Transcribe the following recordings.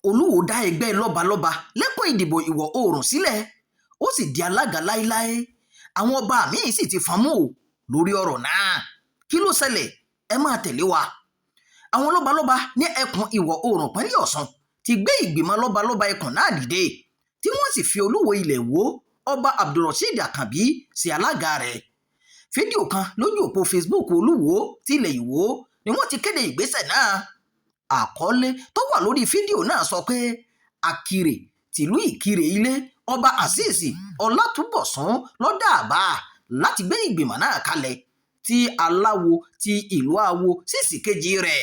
Olúwo dá ẹgbẹ́ lọ́balọ́ba lẹ́kùn ìdìbò ìwọ̀ oòrùn sílẹ̀, ó sì di alága láéláé. Àwọn ọba míín sì ti fọ́nmú o lórí ọ̀rọ̀ náà. Kí ló ṣẹlẹ̀? Ẹ máa tẹ̀lé wa. Àwọn lọ́balọ́ba ní ẹkùn ìwọ̀ oòrùn ìpínlẹ̀ Ọ̀ṣun ti gbé ìgbìmọ̀ lọ́balọ́ba ẹkùn náà dìde, tí wọ́n sì fi Olúwo ilẹ̀ Ìwó, Ọba Abdulrasheed Àkànbí, sí alága rẹ̀. Fídíò kan lójú òpó Facebook Olúwo tilẹ̀ Ìwó ni wọ́n ti kéde ìgbésẹ̀ náà. Àkọlé tó wà lórí fídíò náà sọ pé Akire tìlú Ìkirè Ilé, Ọba Azeez Ọlátúnbọ̀sún ló dá àbá láti gbé ìgbìmọ̀ náà kalẹ̀, tí Aláwo ti ìlú Awo sì ṣìkejì rẹ̀.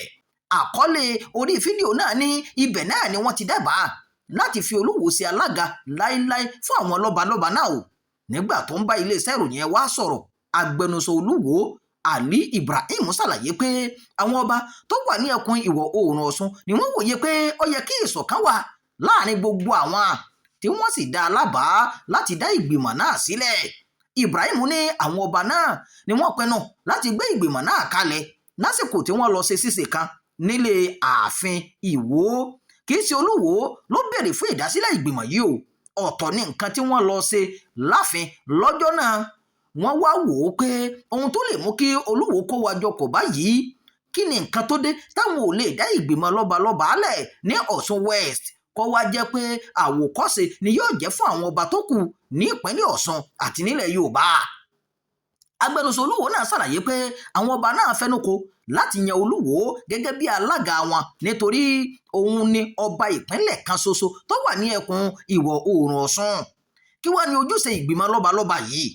Àkọlé orí fídíò náà ní ibẹ̀ náà ni wọ́n ti dábàá láti fi Olúwo sí alága láéláé fún àwọn lọ́balọ́ba náà o. Nígbà tó ń bá iléeṣẹ́ ìròyìn ẹ̀ wá sọ̀rọ̀, agbẹnusọ Olúwo Ali Ibrahim ṣàlàyé pé àwọn ọba tó wà ní ẹkùn ìwọ̀ oòrùn Ọ̀ṣun ni wọ́n wòye pé ó yẹ kí ìṣọ̀kan wà láàrin gbogbo àwọn, tí wọ́n sì dá a lábàá láti dá ìgbìmọ̀ náà sílẹ̀. Ibrahim ní àwọn ọba náà ni wọ́n pinnu láti gbé ìgbìmọ̀ náà kalẹ̀ lásìkò tí wọ́n lọ ṣe ṣíṣe kan nílé ààfin Ìwó. Kì í ṣe Olúwo ló béèrè fún ìdásílẹ̀ ìgbìmọ̀ yìí o, ọ̀tọ̀ ní nǹkan tí wọ́n lọ ṣe láàfin lọ́jọ́ náà. Wọ́n wá wò ó pé ohun tó lè mú kí Olúwo kó wa jọ kò báyìí. Kí ni nǹkan tó dé táwọn ò lè dá ìgbìmọ̀ lọ́balọ́ba lẹ̀ ní Ọ̀ṣun West, kó wá jẹ́ pé àwòkọ́ṣe ni yóò jẹ́ fún àwọn ọba tó kù ní ìpínlẹ̀ Ọ̀ṣun àti nílẹ̀ Yorùbá? Agbẹnusọ Olúwo náà ṣàlàyé pé àwọn ọba náà fẹnukò láti yan Olúwo gẹ́gẹ́ bí alága wọn nítorí òun ni ọba ìpínlẹ̀ kan ṣoṣo tó wà ní ẹkùn ìwọ̀ oòrùn Ọ̀ṣun. Kí wàá ní ojúṣe ìgbìmọ̀ lọ́balọ́ba yìí?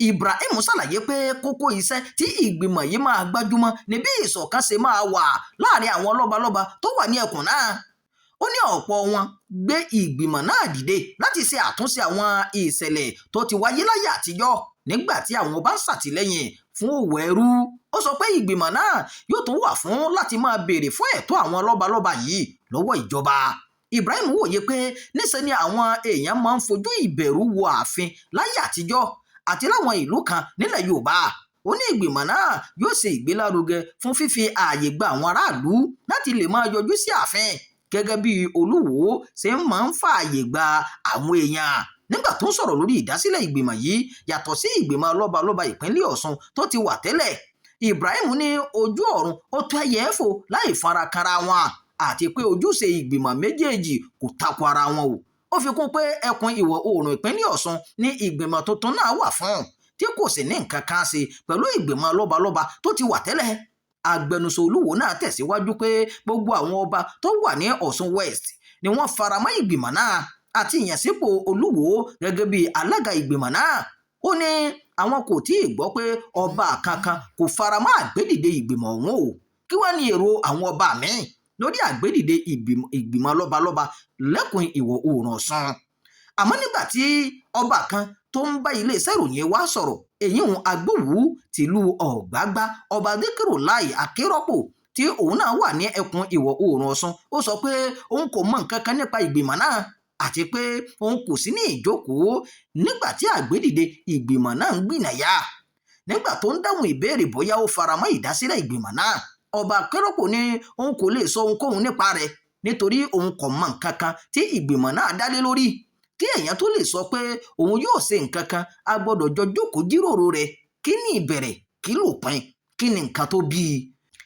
Ibrahim ṣàlàyé pé kókó iṣẹ́ tí ìgbìmọ̀ yìí máa gbájúmọ́ ni bí ìṣọ̀kan ṣe máa wà láàrin àwọn lọ́balọ́ba tó wà ní ẹkùn náà. Ó ní ọ̀pọ̀ wọn gbé ìgbìmọ̀ náà dìde láti ṣe àtúnṣe àwọn ìṣẹ̀lẹ̀ tó ti wáyé láyé àtijọ́ nígbà tí àwọn bá ń ṣàtìlẹ́yìn fún òwò ẹrú. Ó sọ pé ìgbìmọ̀ náà yóò tún wà fún láti máa béèrè fún ẹ̀tọ́ àwọn lọ́balọ́ba yìí lọ́wọ́ ìjọba. Ibrahim wòye pé níṣe ni àwọn èèyàn máa ń fojú ìbẹ̀rù wo ààfin láyé àtijọ́ àti láwọn ìlú kan nílẹ̀ Yorùbá. Ó ní ìgbìmọ̀ náà yóò ṣe ìgbélárugẹ fún fífi ààyè gba àwọn aráàlú láti lè máa yọjú sí ààfin gẹ́gẹ́ bí Olúwo ṣe máa ń fààyè gba àwọn èèyàn. Nígbà tó ń sọ̀rọ̀ lórí ìdásílẹ̀ ìgbìmọ̀ yìí yàtọ̀ sí ìgbìmọ̀ lọ́balọ́ba ìpínlẹ̀ Ọ̀ṣun tó ti wà tẹ́lẹ̀, Ibrahim ní ojú ọ̀run ó tó ẹyẹ fò láì farakanra wọn, àti pé ojúṣe ìgbìmọ̀ méjèèjì kò tako ara wọn o. Ó fi kún pé ẹkùn ìwọ̀ oòrùn ìpínlẹ̀ Ọ̀ṣun ní ìgbìmọ̀ tuntun náà wà fún, tí kò sì ní nǹkan kan ṣe pẹ̀lú ìgbìmọ̀ lọ́balọ́ba tó ti wà tẹ́lẹ̀. Agbẹnusọ Olúwo náà tẹ̀síwájú pé gbogbo àwọn ọba tó wà ní Ọ̀ṣun West ni wọ́n faramọ́ ìgbìmọ̀ náà àti ìyànsípò Olúwo gẹ́gẹ́ bí alága ìgbìmọ̀ náà. Ó ní àwọn kò tí ì gbọ́ pé ọba kankan kò faramọ́ àgbédìde ìgbìmọ̀ ọ̀hún o. Kí wàá ní èrò àwọn ọba míín lórí àgbédìde ìgbìmọ̀ lọ́balọ́ba lẹ́kùn ìwọ̀ oòrùn Ọ̀ṣun? Àmọ́ nígbà tí ọba kan tó ń bá iléeṣẹ́ ìròyìn wa sọ̀rọ̀, èyí ń Agbówù tìlú Ọ̀gbágbá, Ọba Díkírùláì Akérọ́pò, tí òun náà wà ní ẹkùn ìwọ̀ oòrùn Ọ̀ṣun, ó sọ pé òun kò mọ nǹkan kan nípa ìgbìmọ̀ náà àti pé òun kò sí ní ìjókòó nígbà tí àgbédìde ìgbìmọ̀ náà ń gbìnàyà. Nígbà tó ń dáhùn ìbéèrè bóyá ó faramọ́ ìdásílẹ̀ ìgbìmọ̀ náà, Ọba Akérọ́pò ní òun kò lè sọ ohunkóhun nípa rẹ̀ nítorí òun kò mọ nǹkan kan tí ìgbìmọ̀ náà dá lé lórí. Kí èèyàn tó lè sọ pé òun yóò ṣe nǹkan kan, a gbọ́dọ̀ jọ jókòó jíròrò rẹ̀. Kí ni ìbẹ̀rẹ̀? Kí lópin? Kí ni nǹkan tó bí i?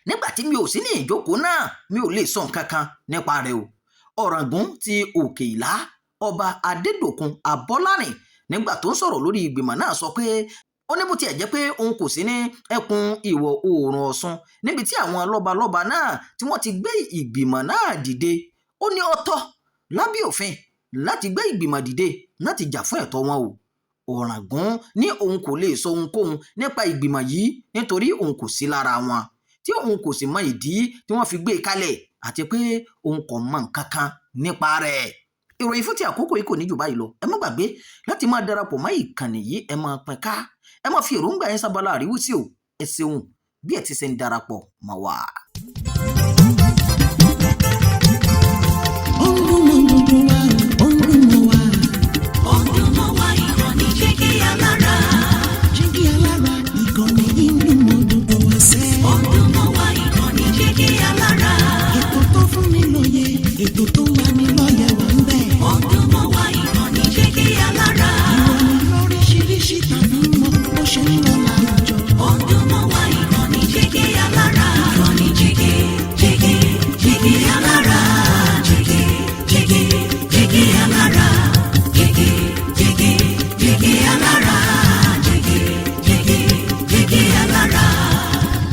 Nígbà tí mi ò sí ní ìjókòó náà, mi ò lè sọ nǹkan kan nípa rẹ̀ o. Ọ̀ràngún ti Òkè Ìlá, Ọba Adédòkun Abọ́lárìn, nígbà tó ń sọ̀rọ̀ lórí ìgbìmọ̀ náà sọ pé ó ní bó tiẹ̀ jẹ́ pé òun kò sí ní ẹkùn ìwọ̀ oòrùn Ọ̀ṣun níbi tí àwọn lọ́balọ́ba náà tí wọ́n ti gbé ìgbìmọ̀ náà dìde, ó ní ó tọ́ lábẹ́ òfin láti gbé ìgbìmọ̀ dìde láti jà fún ẹ̀tọ́ wọn o. Ọ̀ràngún ní òun kò lè sọ ohunkóhun nípa ìgbìmọ̀ yìí nítorí òun kò sí lára wọn, tí òun kò sì mọ ìdí tí wọ́n fi gbé e kalẹ̀ àti pé òun kò mọ nǹkan kan nípa rẹ̀. Ìròyìn fún ti àkókò yìí kò ní jù báyìí lọ. Ẹ má gbàgbé láti máa darapọ̀ mọ́ ìkànnì yìí, ẹ máa pín ká, ẹ máa fi èròǹgbà yín sábàlá àríwísí o. Ẹ ṣeun bí ẹ ti ṣe ń darapọ̀ mọ́ wa. Ó ń dún mọ́ gbogbo wa, ó ń dún mọ́ wa. Ó ń dún mọ́ wa, ìkànnì Jígí Alára. Jígí Alára, ìkànnì yìí ń dún mọ́ gbogbo wa sẹ́. Ó ń dún mọ́ wa, ìkànnì Jígí Alára. Ètò tó fún ni lóye, ètò tó ń lani.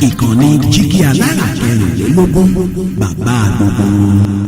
Ìkànnì Jígí Alára 24, bàbá gbogbo wọn.